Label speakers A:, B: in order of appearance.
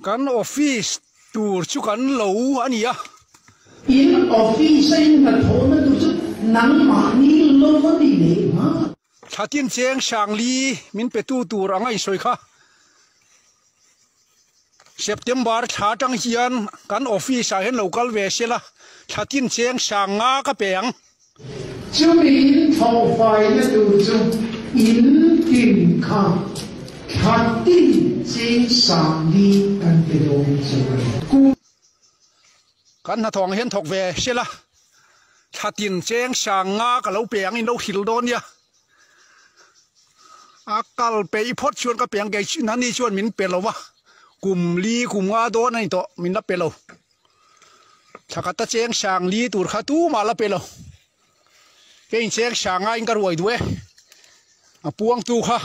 A: Kan office tur chu kan lo a ni a.
B: In office a in hnathawhna tur chu nangmahni lo a ni leh nghal.
A: Thlatin cheng Sangli min petu tur anga insawi kha September thla atang hian kan office ah hian lo kal ve se la, thlatin cheng sang nga ka pe ang.
B: Chumi in thlawhfaina tur chu in tin kha thlatin cheng sangli kan pe dawn chu a ni. Kum.
A: Kan hnathawng hian thawk ve se la, thlatin cheng sang nga ka lo pe ang in lo hrilh dawn nia. A kal peih phawt chuan ka pe ang kei nani chuan min pe lo va, kum li kum nga dawn a ni tawh min la pe lo. Thla khat a cheng sang li tur kha tumah la pe lo. Kei in cheng sang ngaiin ka ruai duh e, a puangtu kha.